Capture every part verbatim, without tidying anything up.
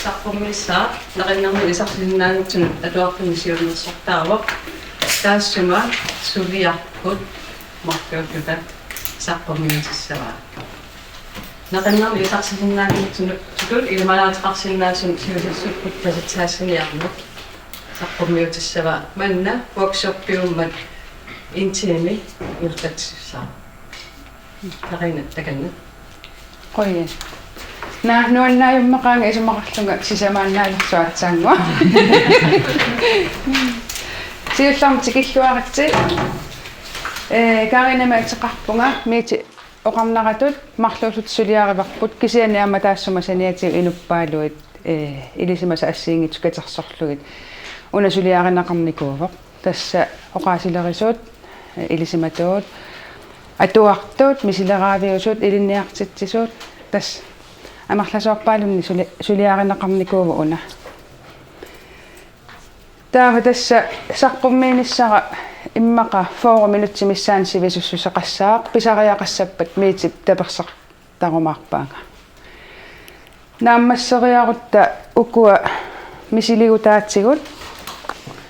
Saqqummiussaq naqinnermi ilisarsisinnaanngitsunut atuartunut siunnersortaavoq. Taassuma suliarput marluulluta saqqummiutissavaa. Naqinnermi ilisarsisinnaanngitsunut tutut ilimanaateqarsinnaasunik siusissukkut pasitsaassiniarneq saqqummiutissavaa. Manna workshopiummat en time ingerlatsissaaq. Karina, takanna. Qujan. Naa, nuannaajummeqaanga isumaqarlunga sisamaannaalersuaatsaannguaq. Siullermik tikilluaritsi. Ee, Karinamik ateqarpunga, Miiti oqarneratut marluulluta suliarivarput, kisianni aamma taassuma saniatigut inuppaaluit, ee, ilisimasat assigiinngitsut katersorlugit una suliarineqarnikuuvoq. Tassa oqaasilerisuut, ee, ilisimatuut, atuartut, misileraaviusut, ilinniartitsisut, tassa amerlasoorpaalunnik suli-, suliarineqarnikuuvoq una. Taava tassa saqqummiinissara immaqa fyrre minutsit missaanni sivisussuseqassaaq, pisariaqassappat Miitip tapersertarumaarpaanga. Naammasseriarutta ukua misiligutaatigut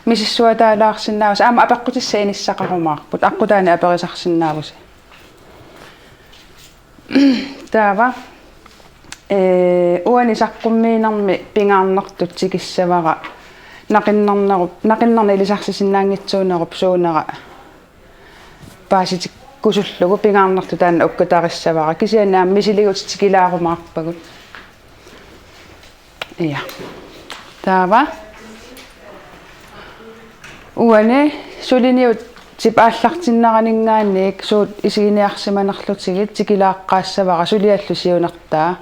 misissuataalaarsinnaavusi, aamma apeqqutissat inissaqarumaarput, aqqutaani aperisarsinnaavusi. Taava, ee, uani saqqummiinermi pingaarnertut tikissavara naqinnernerup, naqinnerneq ilisarsisinnaanngitsuunerup suunera paasitikkusullugu, pingaarnertut taanna ukkatarissavara, kisianni aamma misiligutit tikilaarumaarpagut. Ja. Taava. Uani suliniutip aallartinneraninngaanniit suut isiginiarsimanerlutigit tikilaaqqaassavara suliallu siunertaa.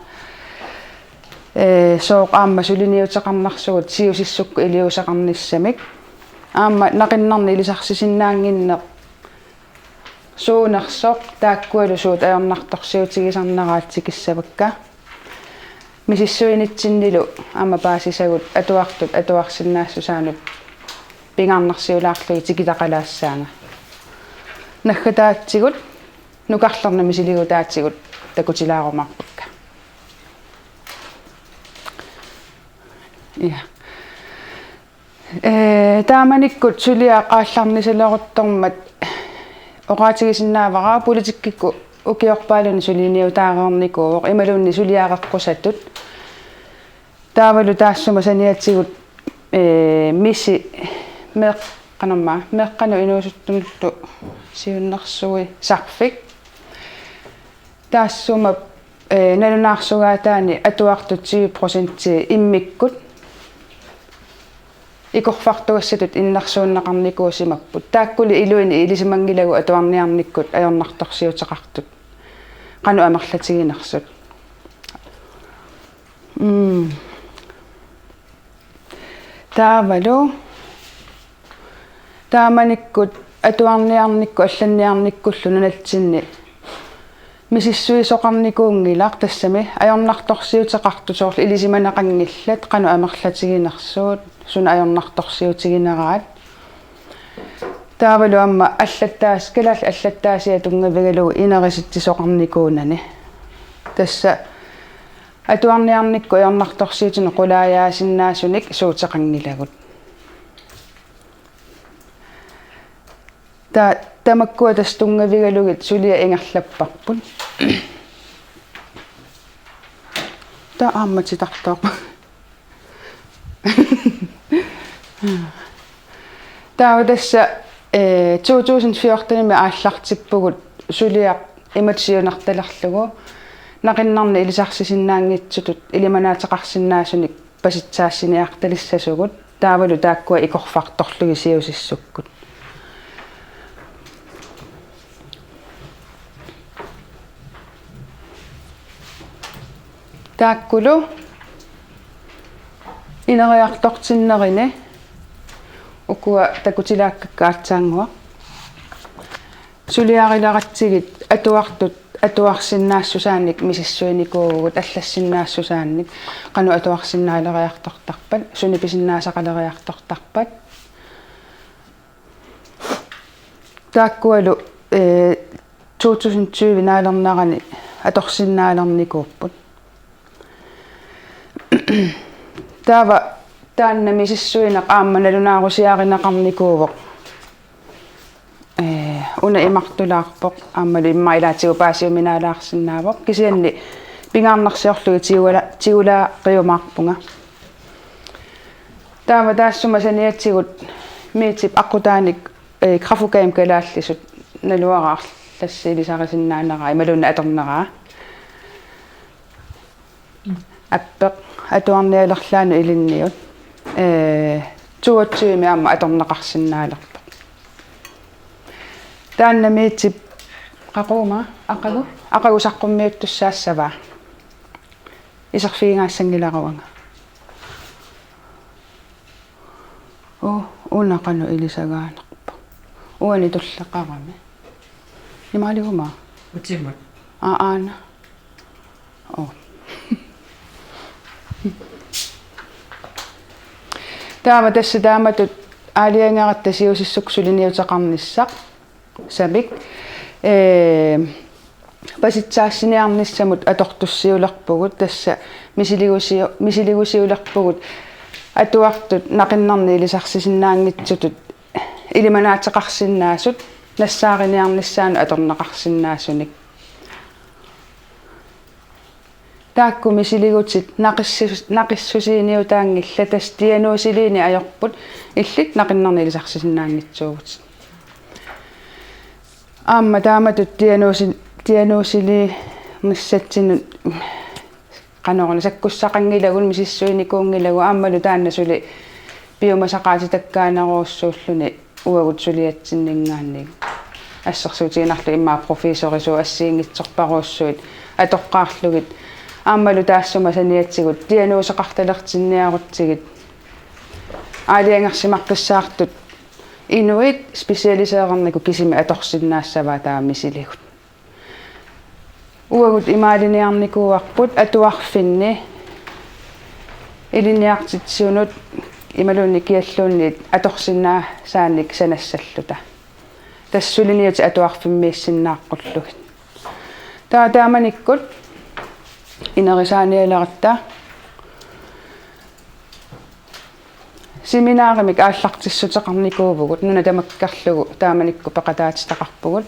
Ee, sooq aamma suliniuteqarnersugut siusissukkut iliuuseqarnissamik. Aamma naqinnerneq ilisarsisinnaannginneq suunersoq taakkualu suut ajornartorsiutigisarneraat tikissavakka. Misissuinitsinnilu aamma paasisagut atuartut atuarsinnaassusaannut pingaarnersiulaarlugit tikitaqalaassaanga. Naggataatigut nukarlerni misiligutaatigut takutilaarumaarpakka. Ja. Ee, taamanikkut suliaq aallarnisaleruttormat oqaatigisinnaavara politikkikkut ukiorpaalunni suliniutaareernikuuvoq imaluunniit suliareqqusatut. Taavalu taassuma saniatigut, ee, misi meeq-, qanormaa, meeqqanut inuusuttunullu siunnersuisarfik. Taassuma, ee, nalunaarsugaataani atuartut tyve procent immikkut ikorfartugassatut innersuunneqarnikuusimapput. Taakkuli iluini ilisimanngilagut atuarniarnikkut ajornartorsiuteqartut qanoq amerlatiginersut. Mm. Taavalu taamanikkut atuarniarnikkut allanniarnikkullu nunatsinni misissuisoqarnikuunngilaq, tassami ajornartorsiuteqartut soorlu ilisimaneqanngillat qanoq amerlatiginersut, suna ajornartorsiutigineraat. Taavalu aamma allattaas-, kalaallit allattaasiat tunngavigalugu inerisitsisoqarnikuunani. Tassa atuarniarnikkut ajornartorsiutinik qulaajaasinnaasunik suuteqanngilagut. Ta-, tamakkua tassa tunngavigalugit suliaq ingerlapparput. Taava aamma titartoq. Taava tassa, ee, to tusind fjortenimi aallartippugut suliaq imatut siunertalerlugu naqinnerneq ilisarsisinnaanngitsutut ilimanaateqarsinnaasunik pasitsaassiniartalissasugut, taavalu taakkua ikorfartorlugit siusissukkut. Taakkulu ineriartortinnerini ukua takutilaakkakka aatsaannguaq. Suliarileratsigit atuartut atuarsinnaassusaannik misissuinikuuvugut, allassinnaassusaannik, qanoq atuarsinnaaleriartortarpat, sunik pisinnaasaqaleriartortarpat. Taakkualu, ee, to tusind tyve naalernerani atorsinnaalernikuupput. Taava taanna misissuineq aamma nalunaarusiarineqarnikuuvoq. Ee, una imartulaarpoq aammalu immaqa ilaatigut paasiuminaalaarsinnaavoq. Kisianni pingaarnersiorlugit tigula-, tigulaaqiumaarpunga. Taava taassuma saniatigut Miitip aqqutaanik, ee, Grafogam kalaallisut naluara arlassi ilisarisinnaaneraa imaluunniit atorneraa. Appeq atuarnialerlaanut ilinniut. Ee, toogtyvemi aamma atorneqarsinnaalerpoq. Taanna Miitip qaqugu, aqagu, aqagu saqqummiuttussaassavaa. Iserfigigaassanngilara uanga. Uu, una qanoq ilisagaanerpoq. Uani tulleqarami. Imaaliguma? Utimut. Aa, aana. Oo. Taava tassa taamatut aalajangeratta siusissukkut suliniuteqarnissaq. Samik. Ee, pasitsaassiniarnissamut atortussiulerpugut, tassa misiligusiu-, misiligusiulerpugut atuartut naqinnernik ilisarsisinnaanngitsutut ilimanaateqarsinnaasut nassaariniarnissaannut atorneqarsinnaasunik. Taakku misiligutit naqissus-, naqissusiiniutaanngillat, tassa diagnosiliineq ajorput, illit naqinnernik ilisarsisinnaanngitsuuvutit. Aamma taamatut diagnosi-, diagnosiliinnissatsinut qanoruna sakkussaqanngilagut, misissuinikuunngilagut, aammalu taanna suli piumasaqaatitakkaanerussuulluni uagut suliatsinninngaanniit. Assersuutigiinnarlugu immaqa professorisuut assigiinngitsorparujussuit atoqqaarlugit. Aammalu taassuma saniatigut diagnoseqartalertinniarutsigit aalajangersimaqqissaartut inuit specialiseerernikut kisimik atorsinnaassavaat taava misiligut. Uagut imaaliniarnikuuarput atuarfinni ilinniartitsisunut imaluunniit kialluunniit atorsinnaasaanik sanassalluta. Tassa suliniutit atuarfimmiissinnaaqqullutik. Taava taamanikkut inerisaanialeratta seminarimik aallartissuteqarnikuuvugut, nuna tamakkerlugu taamanikkut peqataatitaqarpugut.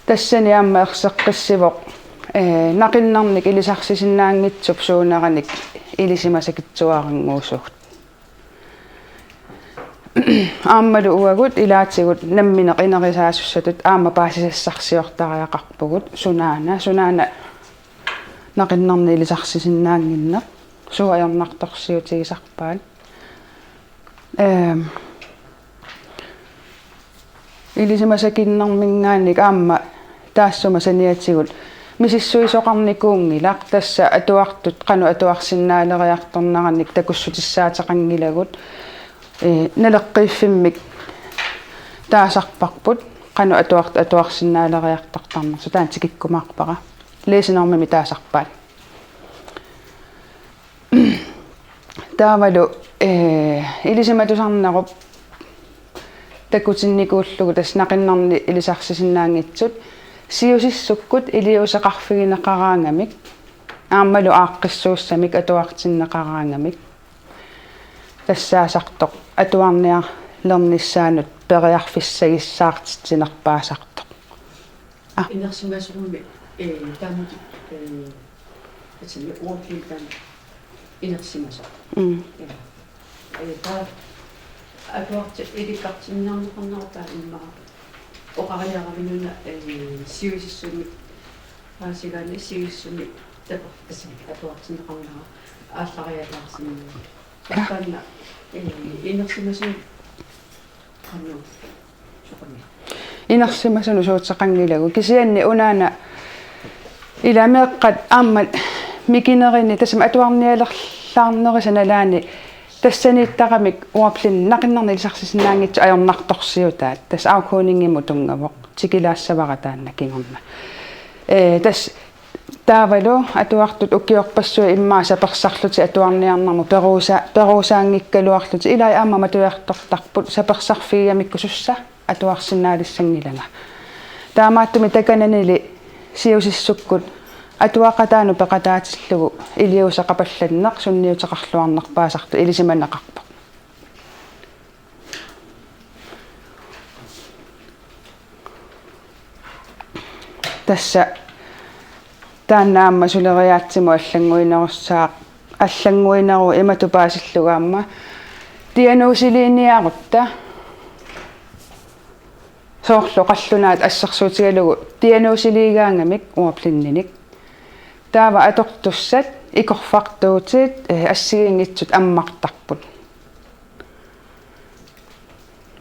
Tassani aamma erseqqissivoq, ee, naqinnernik ilisarsisinnaanngitsup suuneranik ilisimasakitsuarannguusugut. Aammalu uagut ilaatigut nammineq inerisaasussatut aamma paasisassarsiortariaqarpugut, sunaana, sunaana naqinnernik ilisarsisinnaannginneq, suut ajornartorsiutigisarpaat. Ehm, ilisimasakinnerminngaanniit aamma taassuma saniatigut misissuisoqarnikuunngilaq, tassa atuartut qanoq atuarsinnaaleriartornerannik takussutissaateqanngilagut, ee, naleqqiiffimmik taasarparput qanoq atuart-, atuarsinnaaleriartortarnersoq, taanna tikikkumaarpara. Læsenormimik taasarpaat. Taavalu, ee, ilisimatusarnerup takutinnikuullugu tassa naqinnernik ilisarsisinnaanngitsut siusissukkut iliuuseqarfigineqaraangamik aammalu aaqqissuussamik atuartinneqaraangamik tassaasartoq atuarnialernissaanut periarfissagissaartitsinerpaasartoq. Aa. Inersimasormi, ee, taamatut, ee, atsimi uorpiit taama inersimasoq. Mm. Ja. Ee, taava atuartut ilikkartinniarneqarnera taava immaqa oqariaravinuna, ee, siusissummik paasigaanni siusissummik tapertassamik atuartinneqarnera aallariataarsinnaaneq. Ja. Taanna, ee, inersimasunut qanoq soqami. Inersimasunut suuteqanngilagut. Kisianni unaana ila meeqqat aamma mikinerini tassami atuarnialerlaarnerisa nalaani tassaniittaramik uorpilin naqinnernik ilisarsisinnaanngitsut ajornartorsiutaat. Tassa afkodningimut tunngavoq. Tikilaassavara taanna kingorna. Ee, tassa taavalu atuartut ukiorpassuit immaqa sapersarlutik atuarniarnermut peruusa-, peruusaanngikkaluarlutik, ilai aamma matujartortarput sapersarfigigamikku sussa atuarsinnaalissanngilanga. Taamaattumik takananili siusissukkut atuaqataanut peqataatillugu iliuuseqapallanneq sunniuteqarluarnerpaasartoq ilisimaneqarpoq. Tassa taanna aamma suleriaatsimut allannguinerussaaq, allannguineruvoq imatut paasillugu aamma diagnoseliginiarutta. Soorlu qallunaat assersuutigalugu diagnoseliigaangamik ordblindinik. Taava atortussat ikorfartuutit, eh, assigiinngitsut ammartarput.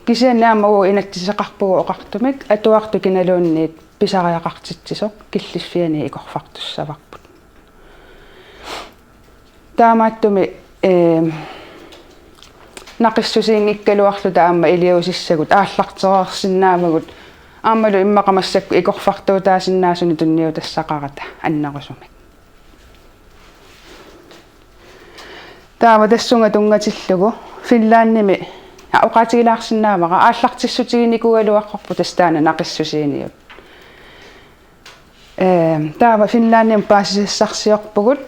Kisianni aamma uagut inatsiseqarpugut oqartumik atuartut kinaluunniit pisariaqartitsisoq killiffiani ikorfartussavarput. Taamaattumik, eem, naqissusiinngikkaluarluta aamma iliuusissagut aallartereersinnaavagut aammalu immaqa massakkut ikorfartuutaasinnaasunik tunniutassaqarata annerusumik. Taava tassunga tunngatillugu Finlandimi, aa, oqaatigilaarsinnaavara aallartissutiginikuugaluarparput tassa taanna naqissusiiniut. Ehm, taava Finlandimi paasisassarsiorpugut.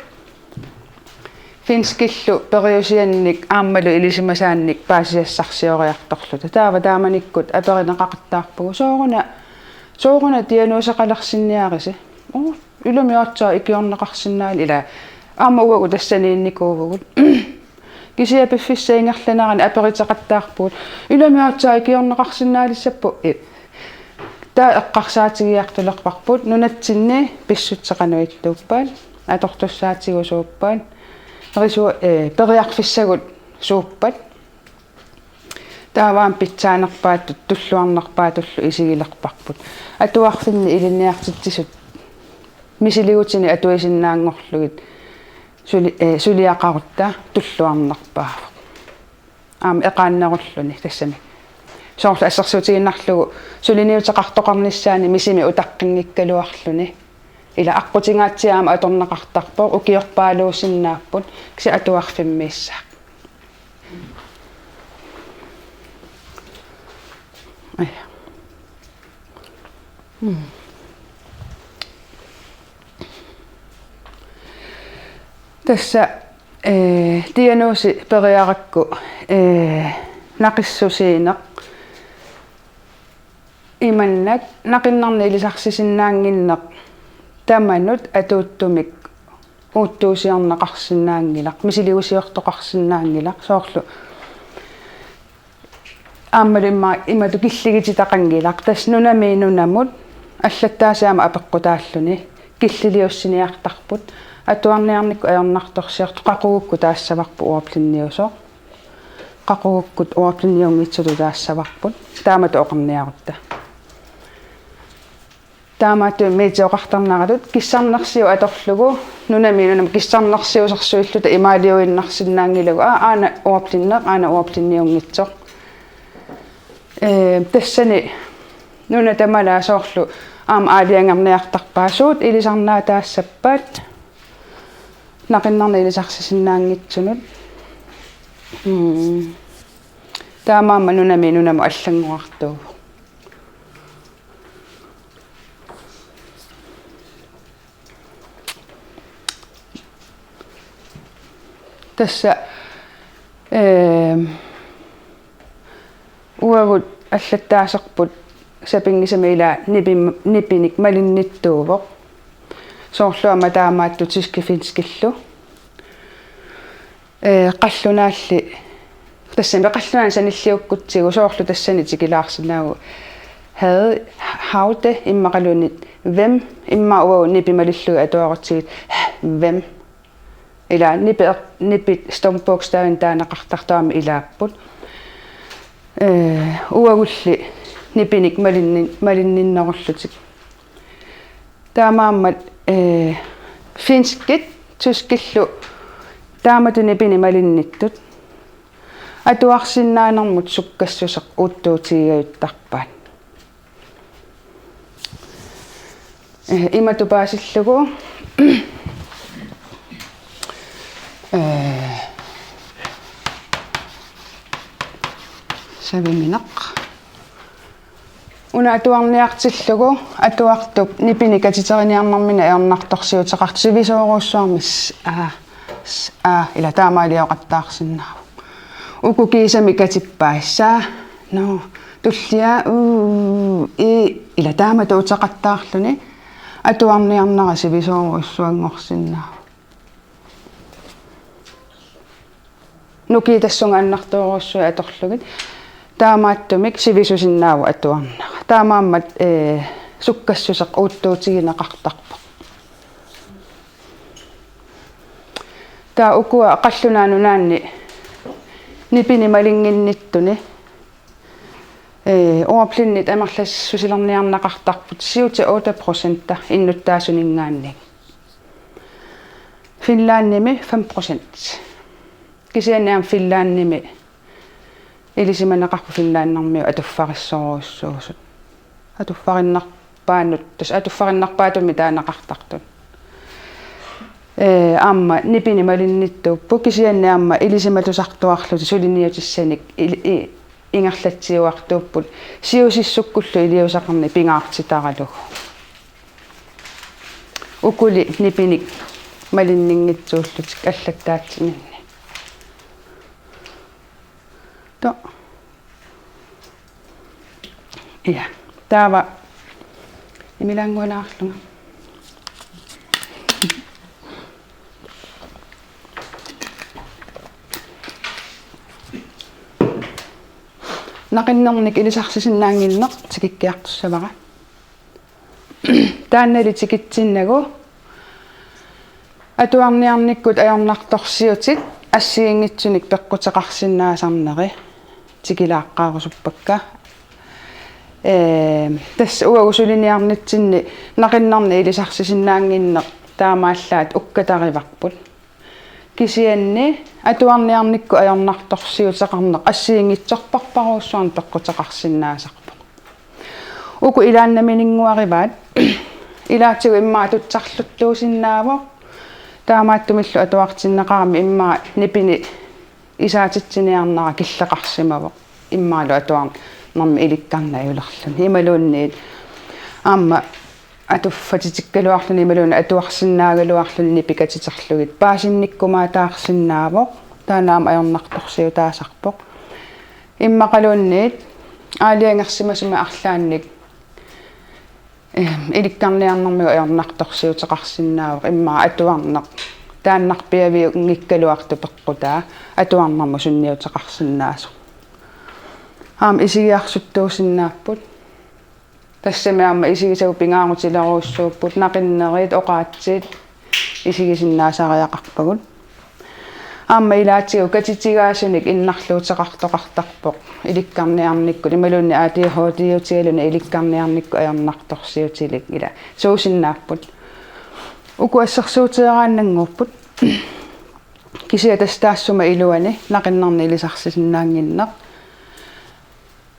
Finskillu periusiannik aammalu ilisimasaannik paasisassarsioriartorluta. Taava taamanikkut aperineqaqattaarpugut: Sooruna, sooruna diagnoseqalersinniarisi? Uu, ilami aatsaat ikiorneqarsinnaali, ila. Aamma uagut tassaniinnikuuvugut. Kisianni piffissap ingerlanerani aperiteqattaarpugut: Ilami aatsaat ikiorneqarsinnaalissappu-, i-, taava eqqarsaatigiartulerparput nunatsinni pissutsit qanoq ittuuppat, atortussaatigut suuppat, risu-, eh, periarfissagut suuppat. Taava aamma pitsaanerpaatut, tulluarnerpaatullu isigilerparput. Atuarfinni ilinniartitsisut misiligutinik atuisinnaanngorlugit suli-, eh, suliaqarutta tulluarnerpaavoq. Aamma eqaannerulluni tassami. Soorlu assersuutigiinnarlugu suliniuteqartoqarnissaani misimi utaqqinngikkaluarluni. Ila aqqutingaatsiaq aamma atorneqartarpoq, ukiorpaaluusinnaapput, kisianni atuarfimmiissaaq. Aja. Mm. Tassa, eh, diagnosi periarakku, eh, naqissusiineq imannak naqinnarnik ilisarsisinnaannginneq tamanut atuuttumik uuttuusiorneqarsinnaanngilaq, misiligusiortoqarsinnaanngilaq, soorlu aammalu imma-, imatut killigititaqanngilaq, tassa nunamiit nunamut allattaasut aamma apeqqutaalluni killiliussiniartarput, atuarniarnikkut ajornartorsiortoq, qaqugukkut taassavarput ordblindiusoq. Qaqugukkut ordblindiunngitsutut taassavarput. Taamatut oqarniarutta. Taamaattumik meteoqartarneratut kissarnersiut atorlugu nunamiit nunamut kissarnersiusersuilluta imaaliuinnarsinnaanngilagut. Aa, aana ordblindeq, aana ordblindiunngitsoq. Ee, tassani nuna tamalaat soorlu aamma aalajangerniartarpaa: Suut ilisarnaataassappat naqinnarnik ilisarsisinnaanngitsunut? Mm. Taamaammat nunamiit nunamut allanngorartuuvoq. Tassa, ehm, uagut allattaaserput sapinngisamik ilaa nipim-, nipinik malinnittuuvoq. Soorlu aamma taamaattut tyskit finskillu. Ee, qallunaalli, tassami qallunaanut sanilliukkutsigu soorlu tassani tikilaarsinnaavugut: Havde, havde immaqaluunniit hvem, immaqa uagut nipit malillugit atuarutsigit hvem. Ila nipi-, nipit stop-bogstavinut taaneqartartut aamma ilaapput. Ee, uagulli nipinik malinni-, malinninnerullutik. Taamaammat, eh, finskit tyskillu taamatut nipinik malinnittut atuarsinnaanermut sukkassuseq uuttuutigigajuttarpaat. Eh, imatut paasillugu. Eh, savimineq. Una atuarniartillugu atuartup nipinik katiteriniarnermini ajornartorsiuteqartoq sivisoorujussuarmik s-, aa, s-, aa, ila taamaalioqattaarsinnaavoq. Uku kiisami katippai saa, no, tullia, uu, i, ila taamatut uteqattaarluni atuarniarnera sivisoorujussuanngorsinnaavoq. Nukiit tassunga annertoorujussuit atorlugit. Taamaattumik sivisusinnaavoq atuarnera. Taamaammat, ee, sukkassuseq uuttuutigineqartarpoq. Taava ukua Qallunaat Nunaanni nipinik malinnginnittuni, ee, ordblindit amerlassusilerniarneqartarput syv til otte procent innuttaasuninngaanniit. Finlandimi fem procent. Kisianni aamma Finlandimi ilisimaneqarput finlandermiut atuffarissorujussuusut. Atuffarinnerpaanut, tassa atuffarinnerpaatumik taaneqartartut. Ee, aamma nipinik malinnittuupput, kisianni aamma ilisimatusartuarlutik suliniutissanik il-, i-, ingerlatsiuartuupput siusissukkullu iliuuseqarneq pingaartitaralugu. Ukuli nipinik malinninngitsuullutik allattaatsininni. To. Ja, taava imilaanngualaarlunga. Naqinnernik ilisarsisinnaannginneq tikikkiartussavara. Taannali tikitsinnagu atuarniarnikkut ajornartorsiutit assigiinngitsunik peqquteqarsinnaasarneri tikilaaqqaarusuppakka. Ee, tassa uagut suliniarnitsinni naqinnernik ilisarsisinnaannginneq taamaallaat ukkatarivarput. Kisianni atuarniarnikkut ajornartorsiuteqarneq assigiinngitsorparparujussuarnik peqquteqarsinnaasarpoq. Uku ilaanni namininnguarivaat, ilaatigut immaqa atussarluttuusinnaavoq. Taamaattumillu atuartinneqarami immaqa nipinik isaatitsiniarnera killeqarsimavoq. Immaqalu atuarnermi ilikkarnajulerluni. Imaluunniit aamma atuffatitikkaluarluni imaluunniit atuarsinnaagaluarluni nipit katiterlugit paasinnikkumaataarsinnaavoq. Taanna aamma ajornartorsiutaasarpoq. Immaqaluunniit aalajangersimasumik arlaannik, ehm, ilikkarniarnermigut ajornartorsiuteqarsinnaavoq immaqa atuarneq taannarpiaviunngikkaluartoq peqqutaa atuarnermut sunniuteqarsinnaasoq. Aamma isigiarsuttuusinnaapput. Tassami aamma isigisagut pingaarutilerujussuupput, naqinnerit, oqaatsit isigisinnaasariaqarpagut. Aamma ilaatigut katitigaasunik innarluuteqartoqartarpoq ilikkarniarnikkut, imaluunniit A D H D-utigaluni ilikkarniarnikkut ajornartorsiutilik ila suusinnaapput. Uku assersuuteeraannannguupput. Kisianni tassa taassuma iluani naqinnernik ilisarsisinnaannginneq.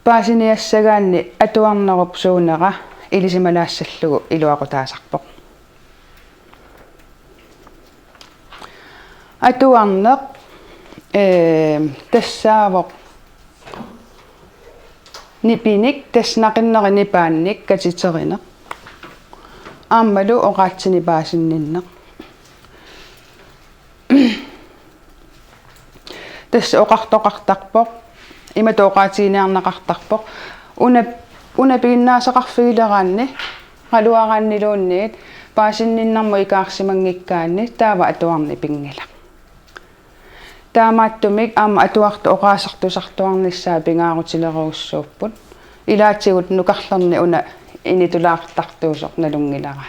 Paasiniassagaanni atuarnerup suunera ilisimalassallugu iluaqutaasarpoq. Atuarneq, ee, tassaavoq nipinik, tassa naqinnerit nipaannik katiterineq. Aammalu oqaatsinik paasinninneq. Tassa oqartoqartarpoq, imatut oqaatiginiarneqartarpoq. Una, una piginnaasaqarfigileraanni, qaluaraanniluunniit, paasinninnermut ikaarsimanngikkaanni, taava atuarneq pinngilaq. Taamaattumik aamma atuartut oqaasertusartuarnissaat pingaarutilerujussuupput. Ilaatigut nukarlerni una initulaartartuusoq nalunngilara.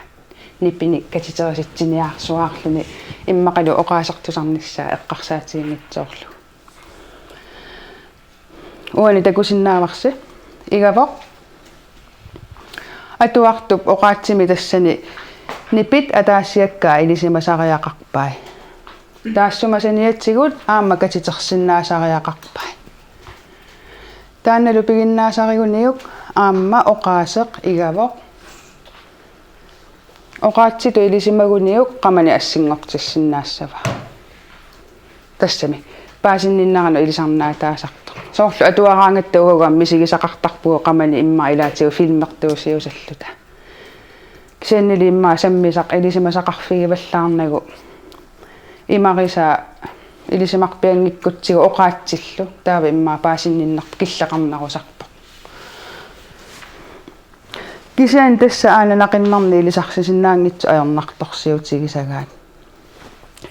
Nipinik katiterisitsiniarsuaarluni immaqalu oqaasertusarnissaa eqqarsaatiginngitsoorlugu. Uani takusinnaavarsi. Igavoq. Atuartup oqaatsimi tassani nipit ataasiakkaat ilisimasariaqarpai. Taassuma saniatigut aamma katitersinnaasariaqarpai. Taannalu piginnaasariguniuk aamma oqaaseq igavoq. Oqaatsitut ilisimaguniuk qamani assinngortissinnaassavaa. Tassami paasinninneranut ilisarnaataasartoq. Soorlu atuaraangatta uagut aamma misigisaqartarpugut qamani immaqa ilaatigut filmertuusiusalluta. Kisiannili immaqa sammisaq ilisimasaqarfigivallaarnagu imarisaa ilisimarpianngikkutsigu oqaatsillu taava immaqa paasinninnerput killeqarnerusarpoq. Kisianni tassa aana naqinnerni ilisarsisinnaanngitsoq ajornartorsiutigisagaat.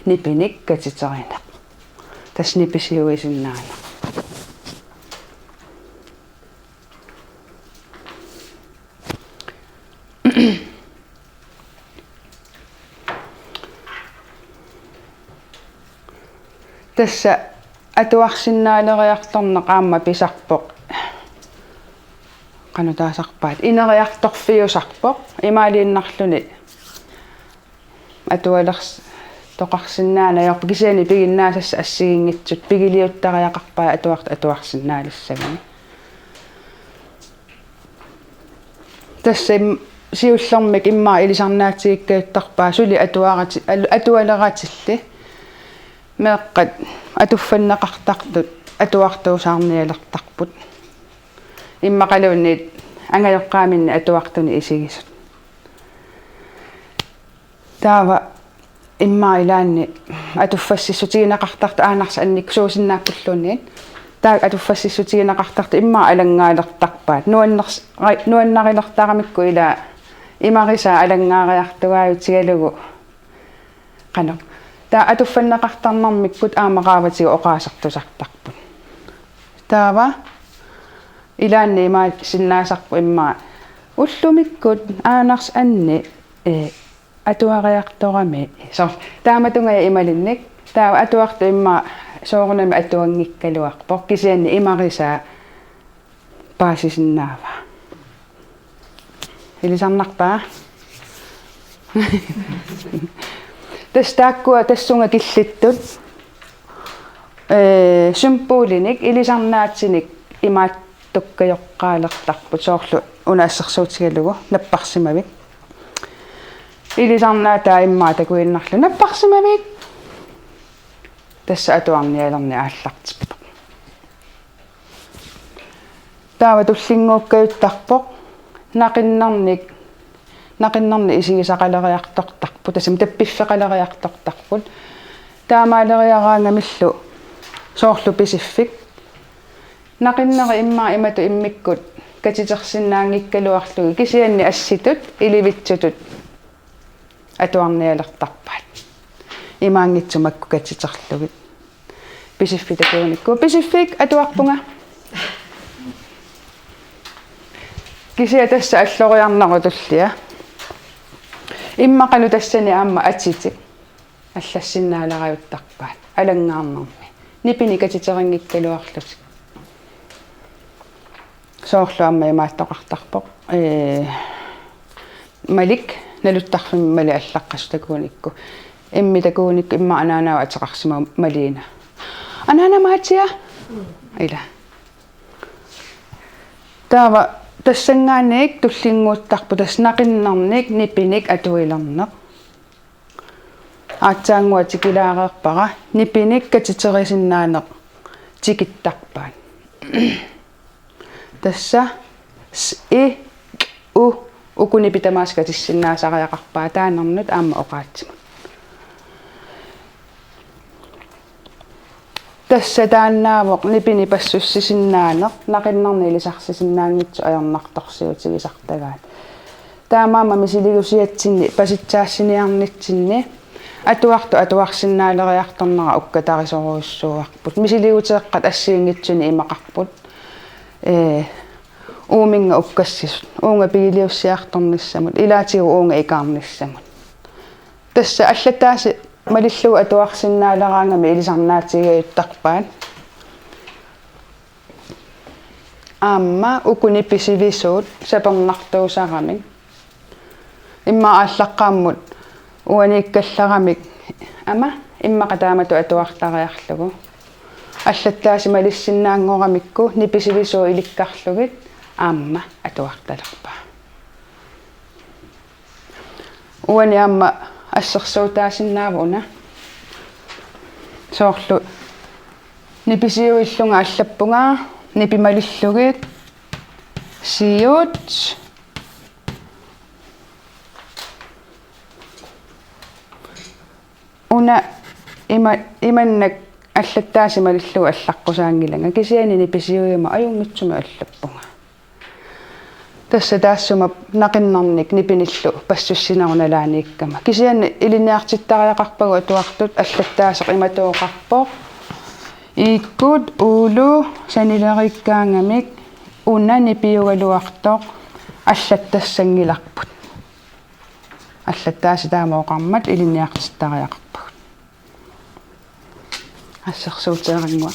Nipinik katiterineq. Tassa nipisiuisinnaaneq. Tassa atuarsinnaaleriartorneq aamma pisarpoq. Qanoq taasarpaat. Ineriartorfiusarpoq. Imaaliinnarluni atualers-, toqarsinnaaneq ajorpoq kisianni piginnaasassat assigiinngitsut pigiliuttariaqarpaat atuart-, atuarsinnaalissaguni. Tassa im-, siullermik immaqa ilisarnaatsigikkajuttarpaat suli atuarati-, al-, atualeratilli. Meeqqat atuffanneqartartut atuartuusaarnialertarput. Immaqaluunniit angajoqqaaminni atuartunik isigisut. Taava immaqa ilaanni atuffassissutigineqartartut aanarsa anniksuusinnaapulluunniit. Taava atuffassissutigineqartartut immaqa alanngaalertarpaat. Nuanners-, ra-, nuannarilertaramikku ilaa imarisaa alanngaariartugaajutigalugu. Qanoq. Taava atuffanneqartarnermikkut aamma qaavatigut oqaasertusartarput. Taava ilaanni imaassinnaasarpoq immaqa ullumikkut aanarsa anni, eh, atuariartorami. Soorlu taamatungajak imalinnik. Taava atuartut immaqa soorunami atuanngikkaluarpoq. Kisianni imarisaa paasisinnaavaa. Ilisarnarpa? Tassa taakkua tassunga killittut. Eh, symbolinik ilisarnaatinik imaattukkajoqqaalertarput soorlu una assersuutigalugu napparsimavik. Ilisarnaataa immaqa takuinnarlugu napparsimavik. Tassa atuarnialerneq aallartippoq. Taava tullinnguukkajuttarpoq naqinnernik, naqinnernik isigisaqaleriartortarput, tassami tappiffeqaleriartortarput. Taamaaleriaraangamillu soorlu Pisiffik. Naqinneri immaqa imatut immikkut katitersinnaanngikkaluarlugit kisianni assitut, ilivitsutut atuarnialertarpaat. Imaanngitsoq makku katiterlugit. Pisiffik takuunikku. Pisiffik atuarpunga. Kisianni tassa alloriarnerup tullia. Immaqalu tassani aamma atitik allassinnaalerajuttarpaat. Alanngaarnermi. Nipinik katiterinngikkaluarlutik. Soorlu aamma imaattoqartarpoq. Ee, Malik, naluttarfimmi Malik allaqqasoq takuunikku. Immi takuunikku immaqa anaanaga ateqarsimavoq Malina. Anaana Matia? Ila. Taava tassanngaanniit tullinnguuttarpoq tassa naqinnernik nipinik atuilerneq. Aatsaannguaq tikilaareerpara nipinik katiterisinnaanera tikittarpaat. Tassa s, i, k, u, uku nipit tamaasa katissinnaasariaqarpaat taannarnut aamma oqaatsimut. Tassa taannaavoq nipinik passussisinnaaneq, naqinnernik ilisarsisinnaanngitsoq ajornartorsiutigisartagaat. Taamaammat misiligusiatsinni pasitsaassiniarnitsinni atuartut atuarsinnaaleriartornerat ukkatarisorujussuuarput. Misiliguteeqqat assigiinngitsunik imaqarput. Ee, uuminnga ukkassisut, uunga pigiliussiartornissamut, ilaatigut uunga ikaarnissamut. Tassa allattaasiit malillugu atuarsinnaaleraangamik ilisarnaatigigajuttarpaat. Aamma uku nipit sivisuut sapernartuusaramik. Immaqa aallaqqaammut uaniikkallaramik aamma immaqa taamatut atuartariarlugu. Allattaasiit malissinnaanngoramikku nipit sivisuut ilikkarlugit aamma atuartalerpaa. Uani aamma assersuutaasinnaavoq una. Soorlu Nipisiuillunga allappunga, nipi malillugit, siut. Una ima-, imannak allattaaseq malillugu allaqqusaanngilanga, kisianni nipisiuigama ajunngitsumik allappunga. Tassa taassuma naqinnarnik nipinillu passussinerup nalaaniikkama. Kisianni ilinniartittariaqarpagut atuartut allattaaseq imatut oqarpoq: iikkut, ulu, sanileriikkaangamik, una nipiugaluartoq, allattassanngilarput. Allattaaseq taama oqarmat ilinniartittariaqarpagut. Assersuuteerannguaq.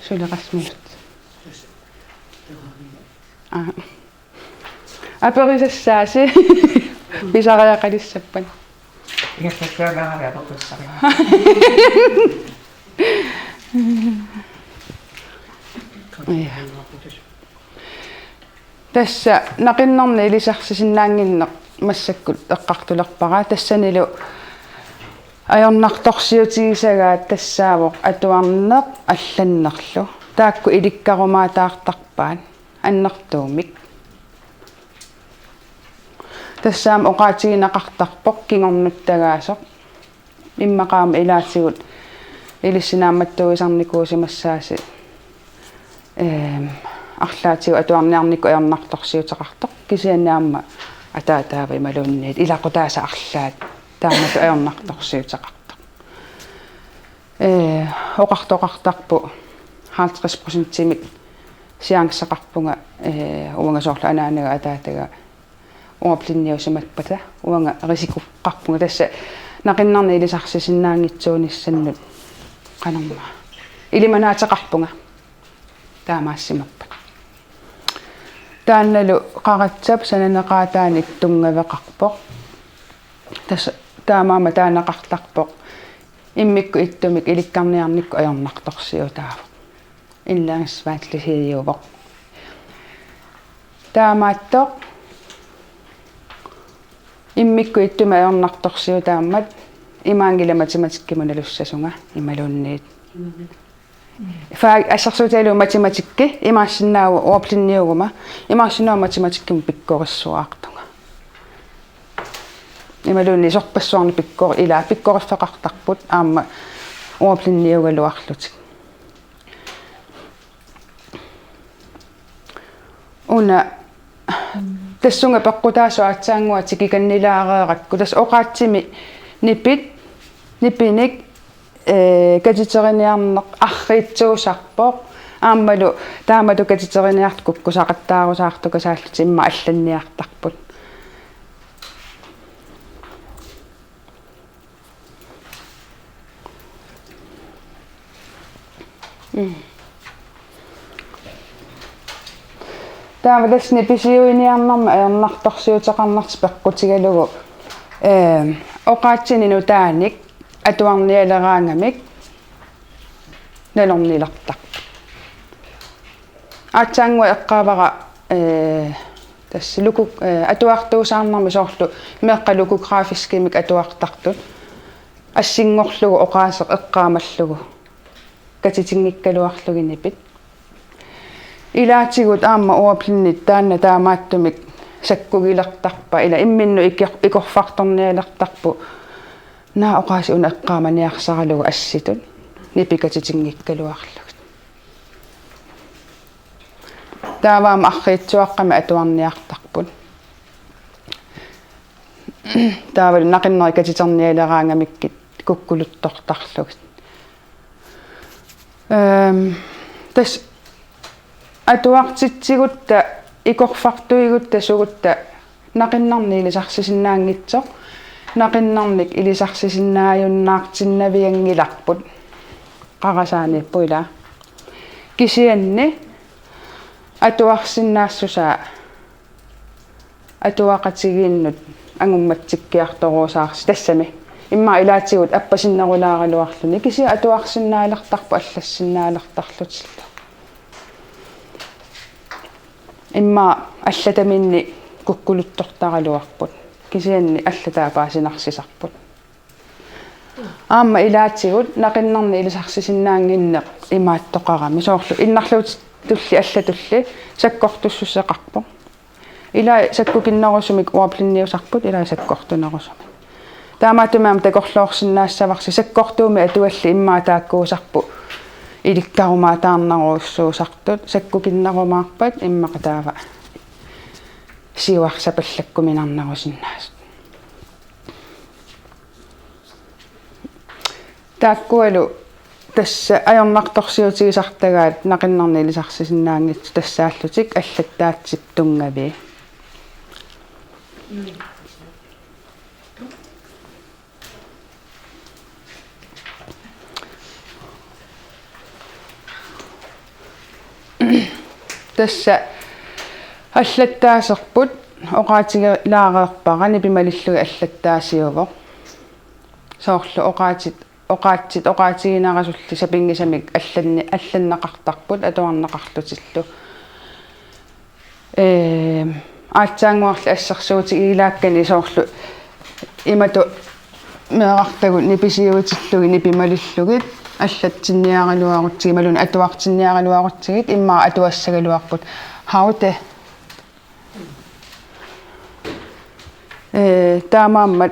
Suli Rasmus. Aa. Aperisassaasi. Pisariaqalissappat. Ingassakkaangaarami apeqqussaanga. Ja. Tassa naqinnarnik ilisarsisinnaannginneq massakkut eqqartulerpara. Tassanilu ajornartorsiutigisagaat tassaavoq atuarneq allannerlu. Taakku ilikkarumaataartarpaat annertuumik. Tassaama oqaatigineqartarpoq kingornuttagaasoq. Immaqa aamma ilaatigut ilissi naammattuuisarnikuusimassaasi, eem, arlaatigut atuarniarnikkut ajornartorsiuteqartoq, kisianni aamma ataataava imaluunniit ilaqutaasa arlaat taamatut ajornartorsiuteqartoq. Ee, oqartoqartarpoq halvtreds procentimik chanceqarpunga, ee, uanga soorlu anaanaga ataataga ordblindiusimappata uanga risikoqarpunga, tassa naqinnarnik ilisarsisinnaanngitsuunissannut qanormaa ilimanaateqarpunga taamaassimappat. Taannalu qaratsap sananeqaataanik tunngaveqarpoq. Tassa taamaammat taaneqartarpoq immikkut ittumik ilikkarniarnikkut ajornartorsiutaavoq. Indlæringsvanskeligheduuvoq. Taamaattoq immikkut ittumik ajornartorsiutaammat imaanngilaq matematikkimut nalussasunga imaluunniit. Fag, assersuutigalugu matematikki imaassinnaavoq ordblindiuguma, imaassinnaavoq matematikkimut pikkorissuartunga. Imaluunniit sorpassuarnik pikkor-, ila pikkoriffeqartarput aamma ordblindiugaluarlutik. Una tassunga peqqutaasoq aatsaannguaq tikikannilaareerakku, tassa oqaatsimi nipit, nipinik, ee, katiteriniarneq arriitsuusarpoq. Aammalu taamatut katiteriniartut kukkusaqattaarusaartukasaallutik immaqa allanniartarput. Mm. Taava tassa nipisiuiniarnermi ajornartorsiuteqarnertik peqqutigalugu, ee, oqaatsinik nutaanik atuarnialeraangamik nalornilertarput. Aatsaannguaq eqqaavara, ee, tassa logo-, ee, atuartuusaarnermi soorlu meeqqat logografiskimik atuartartut assinngorlugu oqaaseq eqqaamallugu katitinngikkaluarlugit nipit. Ilaatigut aamma ordblindit taanna taamaattumik sakkugilertarpaat, ila imminnut ikor-, ikorfartornialertarput, naak oqaaseq una eqqaamaniarsaralugu assitut nipit katitinngikkaluarlugit. Taava aamma arriitsuaqqamik atuarniartarput. Taavalu naqinnerit katiternialeraangamikkit kukkuluttortarlugit. Ehm, tassa atuartitsigutta, ikorfartuigutta sugutta naqinnarnik ilisarsisinnaanngitsoq, naqinnarnik ilisarsisinnaajunnaartinnavianngilarput. Qarasaaniippoq ilaa. Kisianni atuarsinnaassusaa atuaqatigiinnut angummatsikkiartoruusaarsi tassami. Immaqa ilaatigut appasinnerulaaraluarluni, kisianni atuarsinnaalertarput allassinnaalertarlutillu. Immaqa allataminni kukkuluttortaraluarput, kisianni allataa paasinarsisarput. Aamma ilaatigut naqinnernik ilisarsisinnaannginneq imaattoqarami, soorlu innarluutitulli allatulli sakkortussuseqarpoq. Ila sakkukinnerusumik ordblindiusarput, ila sakkortunerusumik. Taamaattumik aamma takorloorsinnaassavarsi, sakkortuumik atuallit immaqa taakkuusarput ilikkarumaartaarnerujussuusartut, sakkukinnerumaarpat immaqa taava siuarsapallakkuminarnerusinnaasut. Taakkualu tassa ajornartorsiutigisartagaat naqinnernik ilisarsisinnaanngitsut tassaallutik allattaatsip tunngavii. Tassa allattaaserput oqaatigilaareerpara, nipi malillugit allattaasiuvoq. Soorlu oqaatsit, oqaatsit oqaatiginarasulli sapinngisamik allanni-, allanneqartarput atuarneqarlutillu. Ee, aatsaannguarli assersuutigilaakkani soorlu imatut meerartagut nipisiuitillugit, nipi malillugit allatsinniaraluarutsigit imaluunniit atuartinniaraluarutsigit immaqa atuassagaluarput. Haude. Ee, taamaammat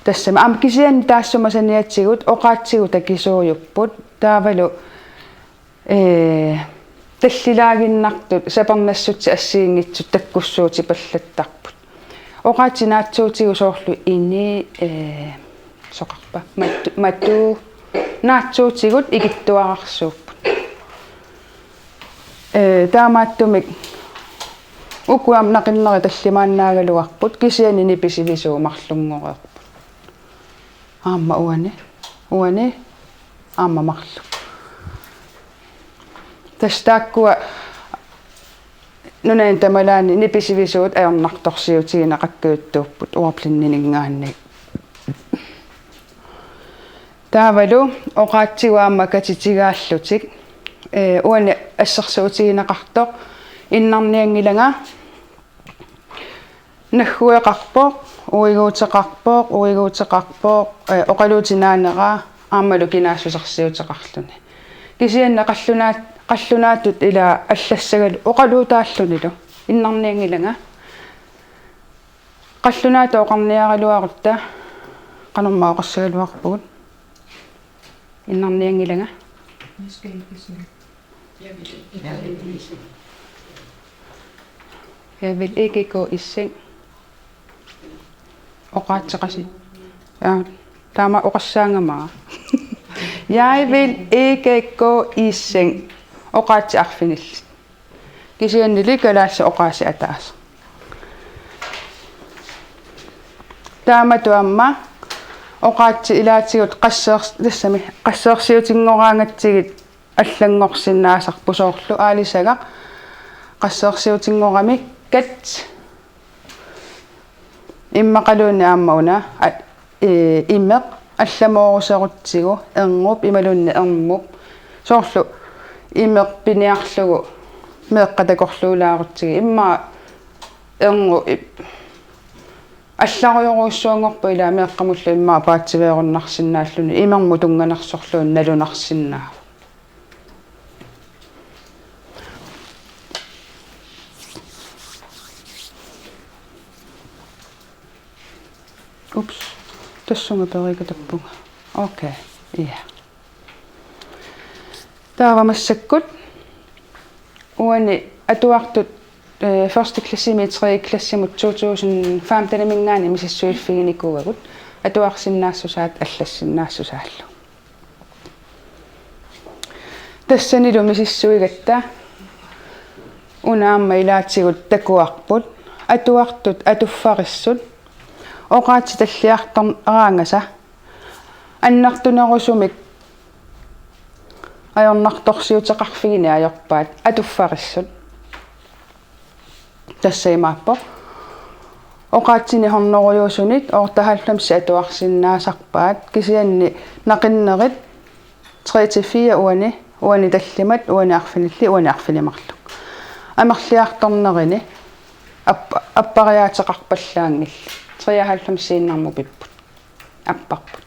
tassami aamma kisianni taassuma saniatigut oqaatsigut takisuujupput. Taavalu ee, tallilaaginnartut sapernassutsit assigiinngitsut takkussuutipallattarput. Oqaatsit naatsuutigut soorlu ini, ee, soqarpa, matu-, matu-, naatsuutigut ikittuararsuupput. Ee, taamaattumik uku aamma naqinnerit tallimaannaagaluarput, kisianni nipi sivisuumik marlunngoreerput. Aamma uani, uani, aamma marluk. Tassa taakkua nunani tamalaani nipi sivisuut ajornartorsiutigineqakkajuttuupput ordblindininngaanniit. Taavalu oqaatsigut aamma katitigaallutik. Ee, uani assersuutigineqartoq innarnianngilanga. Naggueqarpoq, uiguuteqarpoq, uiguuteqarpoq, ee, oqaluutit naaneraa aammalu kinaassusersiuteqarluni. Kisianni qallunaat-, qallunaatut ila allassagaluarput oqaluutaallunilu, innarnianngilanga. Qallunaatut oqarniaraluarutta qanormaa oqassagaluarpugut. Innarnianngilanga. Jeg vil ikke gå i seng. Oqaatsit qassit. Ja, taama oqassaangama. Jeg vil ikke gå i seng. Oqaatsit arfinillit. Kisiannili kalaallisut oqaasii ataaseq. Taamatut aamma oqaatsit ilaatigut qasseers-, tassami qasseersiutinngoraangatsigit allanngorsinnaasarput, soorlu aalisagaq qasseersiutinngorami kat. Immaqaluunniit aamma una, a-, ee, imeq allamooruserutsigu, erngup imaluunniit ermup. Soorlu imeq piniarlugu meeqqat takorluulaarutsigit, immaqa erngup ip-, allarujorujussuanngorpoq, ila meeqqamullu immaqa paatsiveerunnarsinnaalluni, imermut tunnganersorluunniit nalunarsinnaavoq. Ups, tassunga periikatappunga. Okay, ja. Taava massakkut uani atuartut, ee, første klassimiit tredje klassimut to tusind femteniminngaanniit misissuiffiginikuuagut, atuarsinnaassusaat allassinnaassusaallu. Tassanilu misissuigatta una aamma ilaatigut takuarput, atuartut atuffarissut, oqaatsit talliartorneqaraangata annertunerusumik ajornartorsiuteqarfigineq ajorpaat atuffarissut. Tassa imaappoq. Oqaatsinik hunnorujuusunit otteoghalvfems atuarsinnaasarpaat, kisianni naqinnerit tre til fire uani, uani tallimat, uani arfinillit, uani arfineq-marluk. Amerliartornerini app-, appariaateqarpallaanngillat. Treoghalvfemsiinnarmut pipput. apparput.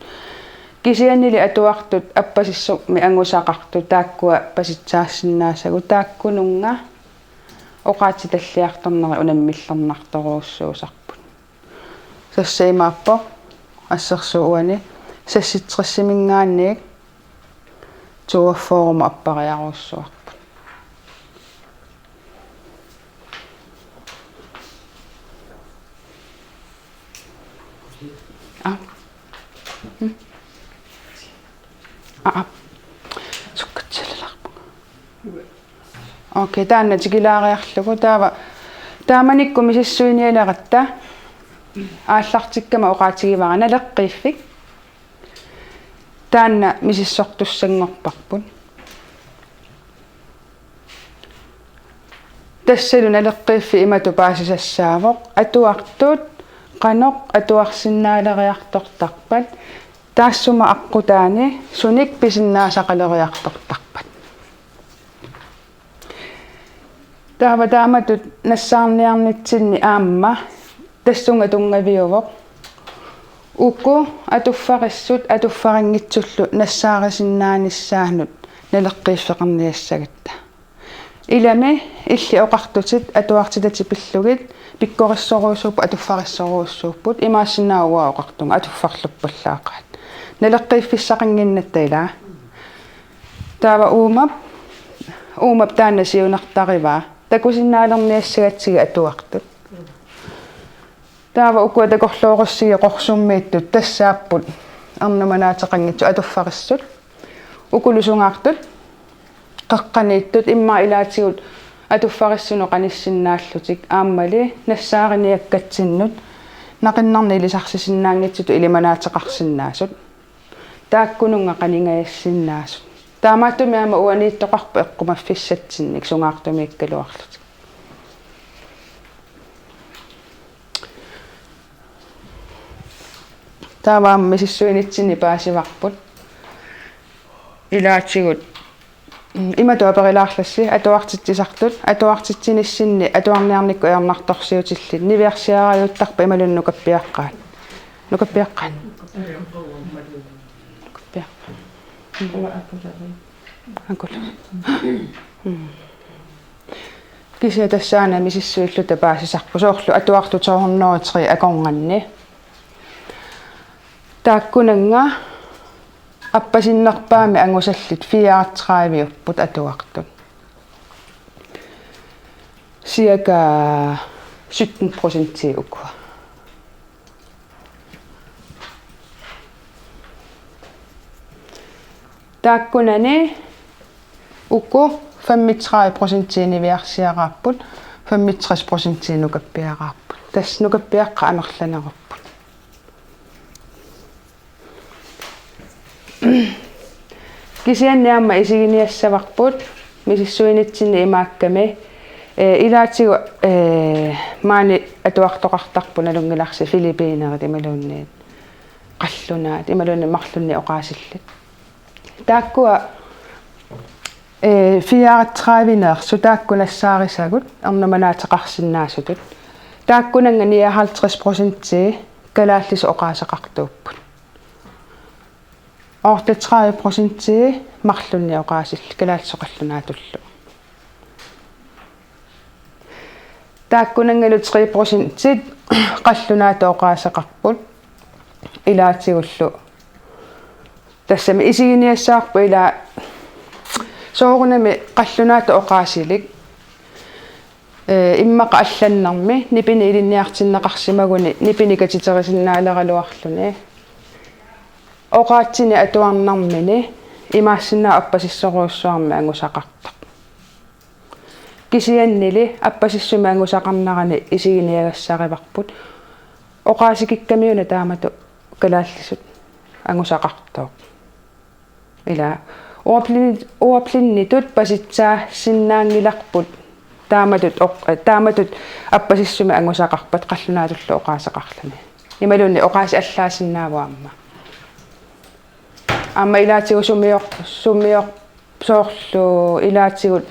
Kisiannili atuartut appasissumik angusaqartut taakkua pasitsaarsinnaasagut, taakkununnga oqaatsitalliartornerit unammillernartorujussuusarput. Tassa imaappoq assersuut uani seksogtresiminngaanniit toogfyrremut appariarujussuarput. Aa. Mm. Aa. Sukkatsialaarpunga. Okay, taanna tikilaariarlugu taava taamanikkut misissuinialeratta aallartikkama oqaatigivara naleqqiiffik. Taanna misissortussanngorparput. Tassalu naleqqiiffik imatut paasisassaavoq: atuartut qanoq atuarsinnaaleriartortarpat, taassuma aqqutaani sunik pisinnaasaqaleriartortarpat. Taava taamatut nassaarniarnitsinni aamma tassunga tunngaviuvoq uku atuffarissut atuffarinngitsullu nassaarisinnaanissaannut naleqqiiffeqarniassagatta. Ilami illit oqartutit atuartitatit pillugit pikkorissorujussuupput, atuffarissorujussuupput, imaassinnaavoq uanga oqartunga atuffarluppallaaqaat. Naleqqiiffissaqannginnatta ilaa. Taava uumap, uumap taanna siunertarivaa. Takusinnaalerniassagatsigit atuartut. Taava ukua takorloorussigit qorsummiittut tassaapput ernumanaateqanngitsut atuffarissut. Ukulu sungaartut qeqqaniittut immaqa ilaatigut atuffarissunut qanissinnaallutik aammali nassaariniakkatsinnut naqinnarnik ilisarsisinnaanngitsutut ilimanaateqarsinnaasut. Taakkununnga qaningajassinnaasut. Taamaattumik aamma uaniittoqarpoq eqqumaffissatsinnik sungaartumiikkaluarlutik. Taava aamma misissuinitsinni paasivarput. Ilaatigut, mm, imatut aperilaarlassi atuartitsisartut, atuartitsinissinni atuarniarnikkut ajornartorsiutillit niviarsiarajuuttarpat imaluunniit nukappiaqqaat. Nukappiaqqaat. Nukappiaqqaat. Akula. Mm. Kisianni tassaana misissuilluta paasisarput soorlu atuartut to hundrede og tre akornanni. Taakkunannga appasinnerpaamik angusallit fireogtredive-upput atuartut. Cirka sytten procent ukua. Taakkunani uku femogtredive procent niviarsiaraapput, femogtres procent nukappiaraapput. Tassa nukappiaqqat amerlanerupput. Kisianni aamma isiginiassavarput misissuinitsinni imaakkami, ee, ilaatigut, ee, maani atuartoqartarput nalunngilarsi filippiinerit imaluunniit qallunaat imaluunniit marlunnik oqaasillit. Taakkua, ee, fireogtredive-neersut taakku nassaarisavut ernumanaateqarsinnaasutut. Taakkunannga nioghalvtreds procent kalaallisut oqaaseqartuupput. Otteogtredive procent marlunnik oqaasillit kalaallisut qallunaatullu. Taakkunanngalu tre procent qallunaatut oqaaseqarput ilaatigullu. Tassami isiginiassavarput ilaa soorunami qallunaatut oqaasilik, ee, immaqa allannermi nipinik ilinniartinneqarsimaguni nipinik katiterisinnaaleraluarluni. Oqaatsinik atuarnermini imaassinnaavoq appasissorujussuarmik angusaqartoq. Kisiannili appasissumik angusaqarnerani isiginiagassarivarput oqaasikikkamiuna taamatut kalaallisut angusaqartoq. Ila ordblinde-, ordblinditut pasitsaassinnaanngilarput taamatut oq-, taamatut appasissumik angusaqarpat qallunaatullu oqaaseqarluni. Imaluunniit oqaasii allaasinnaavoq aamma. Aamma ilaatigut sumior-, sumior-, soorlu ilaatigut,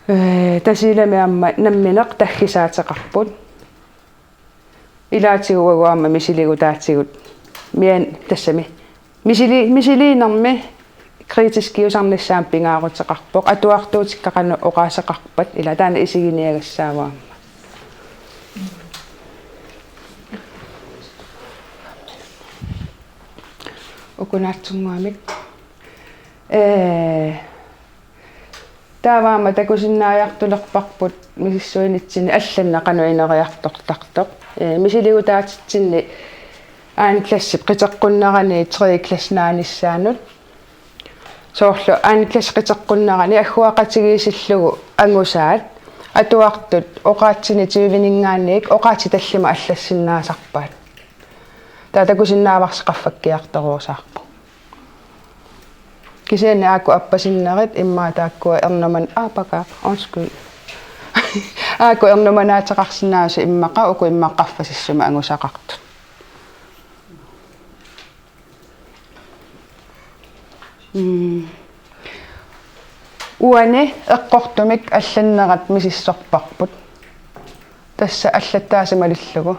ee, Tasiilami aamma nammineq taggisaateqarput. Ilaatigut uagut aamma misiligutaatigut Mian tassami. Misili-, misiliinermi kritiskiusarnissaanut pingaaruteqarpoq, atuartuutikka qanoq oqaaseqarpat, ila taanna isiginiagassaavaa. Uku naatsunnguamik. Ee, taava aamma takusinnaajartulerparput misissuinitsinni allanneq qanoq ineriartortartoq. Ee, misiliutaatitsinni anden klassip qiteqqunnerani tredje klasse naanissaanut. Soorlu anden klasse qiteqqunnerani agguaqatigiissillugu angusaat atuartut oqaatsinik tyveninngaanniit oqaatsit tallimat allassinnaasarpaat. Taava takusinnaavarsi qaffakkiartoruusaarpoq. Kisianni aajuku appasinnerit immaqa taakkua ernuman-, aa, pakaaq, undskyld. Aajuku ernumanaateqarsinnaasut immaqa uku immaqa qaffasissumik angusaqartut. Mm. Uani eqqortumik allannerat misissorparput. Tassa allattaasi malillugu.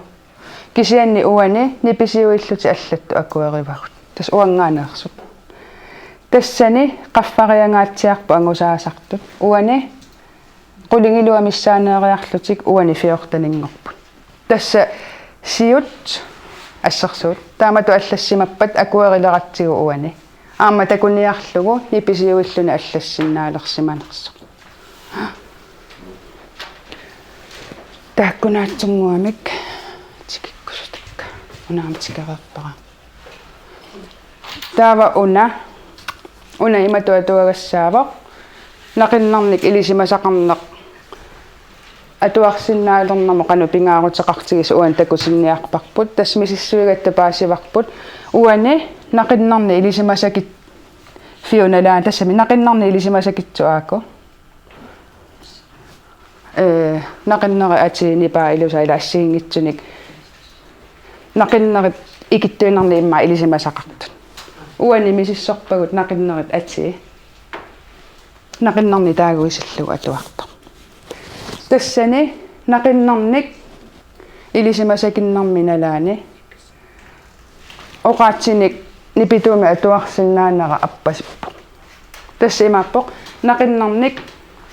Kisianni uani nipisiuillutik allattut akuerivagut. Tassa uanngaanneersut. Tassani qaffariangaatsiarput angusaasartut. Uani qulingiluat missaaneeriarlutik uani fjorteninngorput. Tassa siut assersuut. Taamatut allassimappat akuerileratsigu uani. Aamma takuniarlugu nipisiuilluni allassinnaalersimanersoq. Taakku naatsunnguamik tikikkusutakka. Una aamma tikereerpara. Taava una. Una imatut atuagassaavoq. Naqinnernik ilisimasaqarneq atuarsinnaalernermut qanoq pingaaruteqartigisoq uani takutinniarparput. Tassa misissuigatta paasivarput. Uani naqinnernik ilisimasakit-, fiunalaat tassami naqinnernik ilisimasakitsut aajuku. Ee, naqinnerit atii nipaa ilusaa ila assigiinngitsunik. Naqinnerit ikittuinnarnik immaqa ilisimasaqartut. Uani misissorpagut naqinnerit atii. Naqinnernik taaguisillugu atuartoq. Tassani naqinnernik ilisimasakinnermi nalaani oqaatsinik nipituumik atuarsinnaanera appasippoq. Tassa imaappoq naqinnernik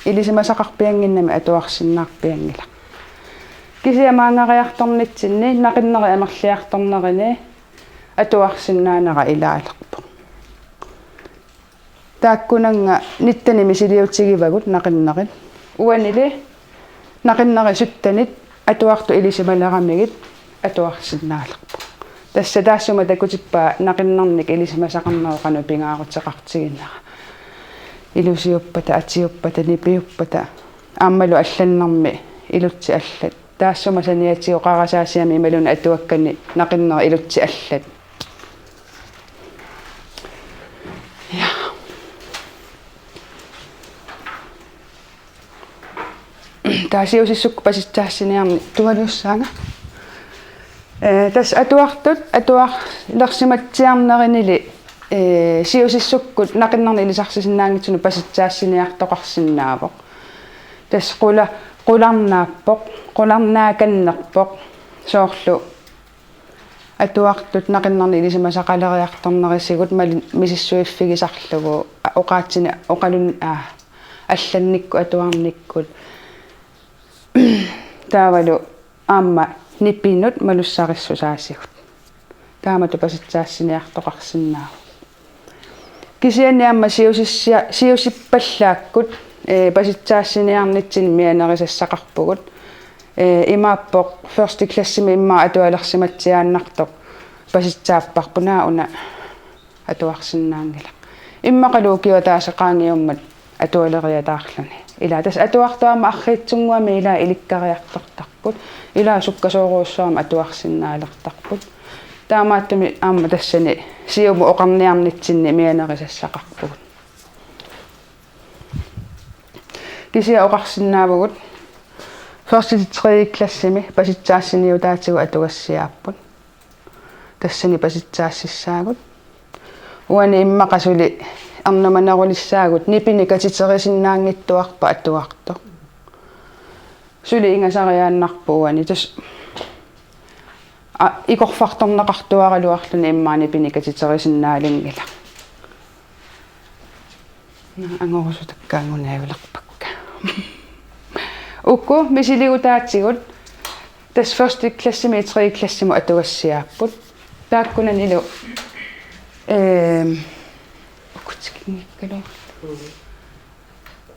ilisimasaqarpiannginnami atuarsinnaarpianngilaq. Kisianni maangariartornitsinni naqinnerit amerliartornerini atuarsinnaanera ilaalerpoq. Taakkunannga nittenit misiliutigivagut naqinnerit. Uanili naqinnerit syttenit atuartut ilisimaleramigit atuarsinnaalerput. Tassa taassuma takutippaa naqinnernik ilisimasaqarnerup qanoq pingaaruteqartiginera. Ilusiuppata, atiuppata, nipiuppata, aammalu allannermi ilutsit allat. Taassuma saniatigut qarasaasiami imaluunniit atuakkani naqinnerit ilutsit allat. Ja. Taava siusissukkut pasitsaassiniarneq tualiussaanga. Ee, tassa atuartut, atuarlersimatsiarnerinili, ee, siusissukkut naqinnernik ilisarsisinnaanngitsunut pasitsaassiniartoqarsinnaavoq. Tassa qula-, qularnaappoq, qularnaakannerpoq, soorlu atuartut naqinnernik ilisimasaqaleriartornerisigut mali-, misissuiffigisarlugu, a-, oqaatsinik oqalun-, aa, allannikkut atuarnikkut. Taavalu aamma nipinut malussarissusaasigut. Taamatut pasitsaassiniartoqarsinnaavoq. Kisianni aamma siusissia-, siusippallaakkut, ee, pasitsaassiniarnitsinni mianerisassaqarpugut. Ee, imaappoq første klassimi immaqa atualersimatsiaannartoq pasitsaapparput, naak una atuarsinnaanngilaq. Immaqalu ukioq ataaseq qaangiummat atualeriataarluni. Ila tassa atuartut aamma arriitsunnguamik ila ilikkariartortarput. Ila sukkasoorujussuarmik atuarsinnaalertarput. Taamaattumik aamma tassani siumut oqarniarnitsinni mianerisassaqarpugut. Kisianni oqarsinnaavugut første til tredje klassimi pasitsaassiniutaatigut atugassiaapput. Tassani pasitsaassissaagut. Uani immaqa suli ernumanerulissaagut nipini katiterisinnanngitsuarpat atuartoq. Suli ingasariaannarpoq uani. Tassa A, ikorfartorneqartuaraluarluni immaqa nipini katiterisinnaalinngilaq. Naa, angorusutakkaanngunavilerpakka. Uku misiligutaatigut tassa første klassimi tredje klassimut atugassiaapput. Taakkunanilu, ehm, ukutikinngikkaluarluni.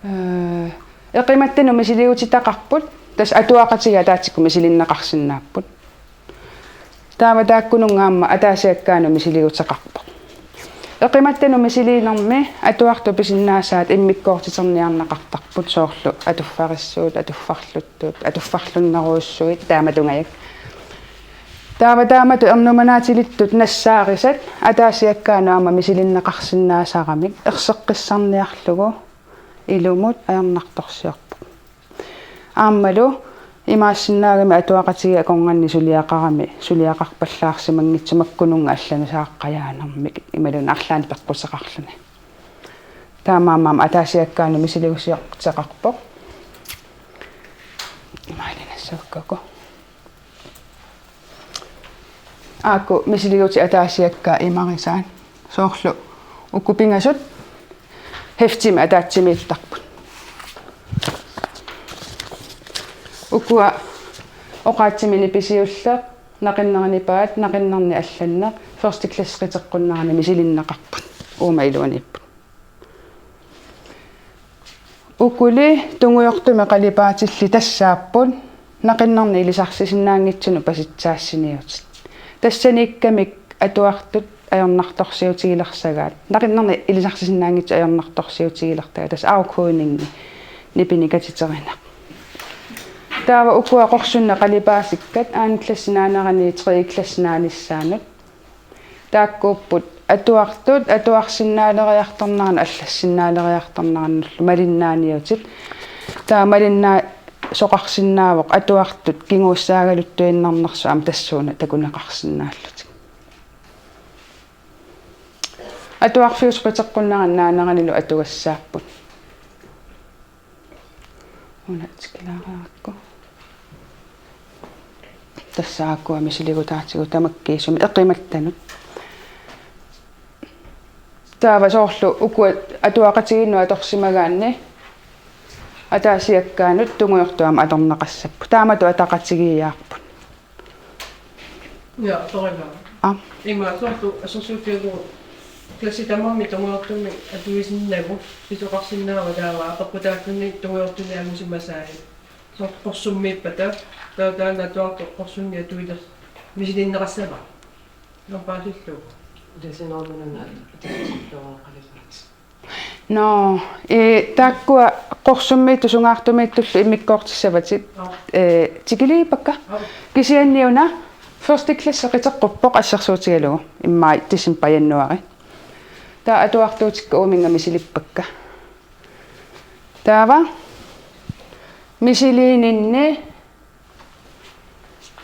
Eh, eqimattanut misiligutitaqarput, tassa atuaqatigiit ataatsikkut misilinneqarsinnaapput. Taava taakkununnga aamma ataasiakkaanut misiliguteqarpoq. Eqimattanut misiliinermi atuartut pisinnaasaat immikkoortiterniarneqartarput, soorlu atuffarissuit, atuffarluttut, atuffarlunnerujussuit, taamatungajak. Taava taamatut ernumanaatsilittut nassaarisat ataasiakkaanut aamma misilinneqarsinnaasaramik erseqqissarniarlugu ilumut ajornartorsiorpoq. Aammalu imaassinnaagami atuaqatigiit akornanni suliaqarami suliaqarpallaarsimanngitsut makkununnga allanik saaqqajaanermik imaluunniit arlaannik peqquteqarluni. Taamaammat ataasiakkaanut misiligusiorteqarpoq. Imaalinnassaakkagu. Aaku misiligutit ataasiakkaat imarisaat. Soorlu uku pingasut hæftimik ataatsimiittarput. Ukua oqaatsimi nipisiulleq, naqinneq nipaat, naqinnerni allanneq, første klasse qiteqqunnerani misilinneqarput. Uuma iluaniipput. Ukuli tungujortumik qalipaatillit tassaapput naqinnerni ilisarsisinnaanngitsunut pasitsaassiniutit. Tassaniikkamik atuartut ajornartorsiutigilersagaat. Naqinnerni ilisarsisinnaanngitsut ajornartorsiutigilertagaat. Tassa afkodningi nipini katiterineq. Taava ukua qorsunneq qalipaasikkat anden klassip naanerani tredje klassip naanissaanut. Taakkuupput atuartut atuarsinnaaleriartorneranut allassinnaaleriartornerannullu malinnaaniutit. Taava malinnaasoqarsinnaavoq atuartut kinguussaagaluttuinnarnersut aamma tassuuna takuneqarsinnaallutik. Atuarfiusut qiteqqunnerani naaneranilu atugassaapput. Una tikilaareerakku. Tassa aakkua misiligutaatigut tamakkiisumik eqimattanut. Taava soorlu ukua atuaqatigiinnut atorsimagaanni ataasiakkaanut tungujortut aamma atorneqassapput. Taamatut ataqatigiiaarput. Ja, torilla. Aa. Ima soorlu assersuutigalugu klassit tamarmik tungujortumik atuisinnagu pisoqarsinnaava taava apeqqutaalluni tungujortumik angusimasaat. Soorlu qorsummiippata taava taanna atuartoq qorsunnik atuiler misilinneqassava. Norpaasillugu. Ilasinerminuna atuisillugu qalipaat. Nå, ee, taakkua qorsummiittut sungaartumiittullu immikkoortissavatit. Aa. Ee, tikiliippakka. Aa. Kisianni una første klasse qiteqquppoq assersuutigalugu immaqa december januari. Taava atuartuutikka uuminnga misilippakka. Taava misiliininni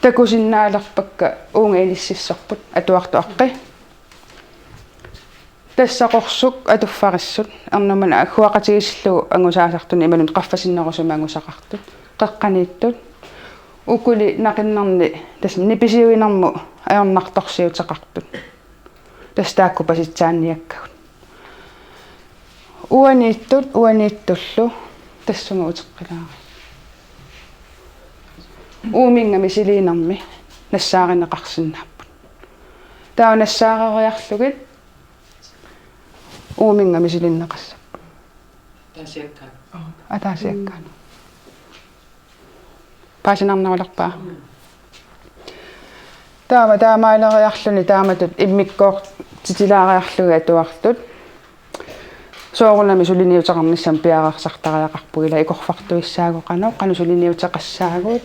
takusinnaalerpakka uunga inississorput atuartut aqqi. Tassa qorsuk atuffarissut ernumana agguaqatigiissillugu angusaasartuni imaluunniit qaffasinnerusumik angusaqartut, qeqqaniittut, ukuli naqinnerni tassa nipisiuinermut ajornartorsiuteqartut. Tassa taakku pasitsaanniakkagut. Uaniittut, uaniittullu tassunga uteqqilaarami. Uuminnga misiliinermi nassaarineqarsinnaapput. Taava nassaareriarlugit uuminnga misilinneqassapput. Ataasiakkaanut. Ataasiakkaanut. Paasinarnerulerpa? Taava taamaaleriarluni taamatut immikkoortitilaariarlugit atuartut. Soorunami suliniuteqarnissamut piareersartariaqarpugut ila ikorfartuissaagut qanoq, qanoq suliniuteqassaagut.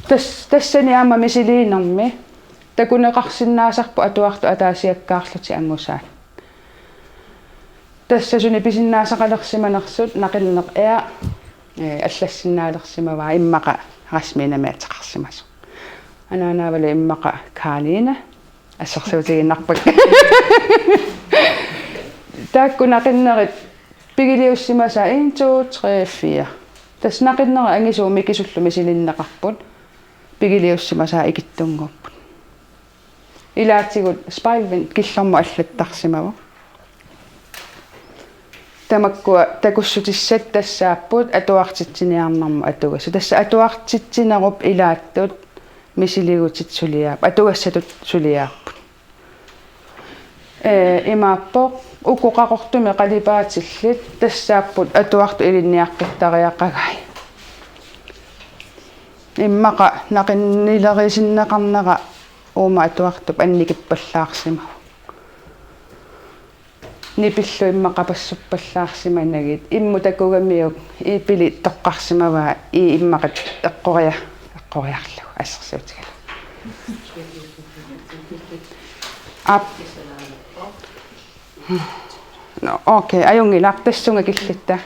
Tas-, tassani aamma misiliinermi takuneqarsinnaasarput atuartut ataasiakkaarlutik angusaat. Tassa suni pisinnaasaqalersimanersut naqinneq ea, ee, allassinnaalersimavaa immaqa Rasmiinami ateqarsimasoq. Anaanaavalu immaqa Karoliine assersuutigiinnarpakka. Taakku naqinnerit pigiliussimasaat en, to, tre, fire. Tassa naqinnerit angisuut mikisullu misilinneqarput. Pigiliussimasaat ikittunnguupput. Ilaatigut spejlvendt killormut allattarsimavoq. Tamakkua takussutissat tassaapput atuartitsiniarnermut atugassat. Tassa atuartitsinerup ilaattut misiligutit suliaap-, atugassatut suliaapput. Ee, imaappoq uku qaqortumik qalipaatillit tassaapput atuartut ilinniaqqittariaqagai. Immaqa naqinnilerisineqarnera uuma atuartup annikippallaarsimavoq. Nipillu immaqa passuppallaarsimanagit. Immut takugamiuk ii pili toqqarsimavaa, ii immaqa eqqoria-, eqqoriarlugu assersuutigalugu. Aap. No, okay, ajunngilaq tassunga killitta.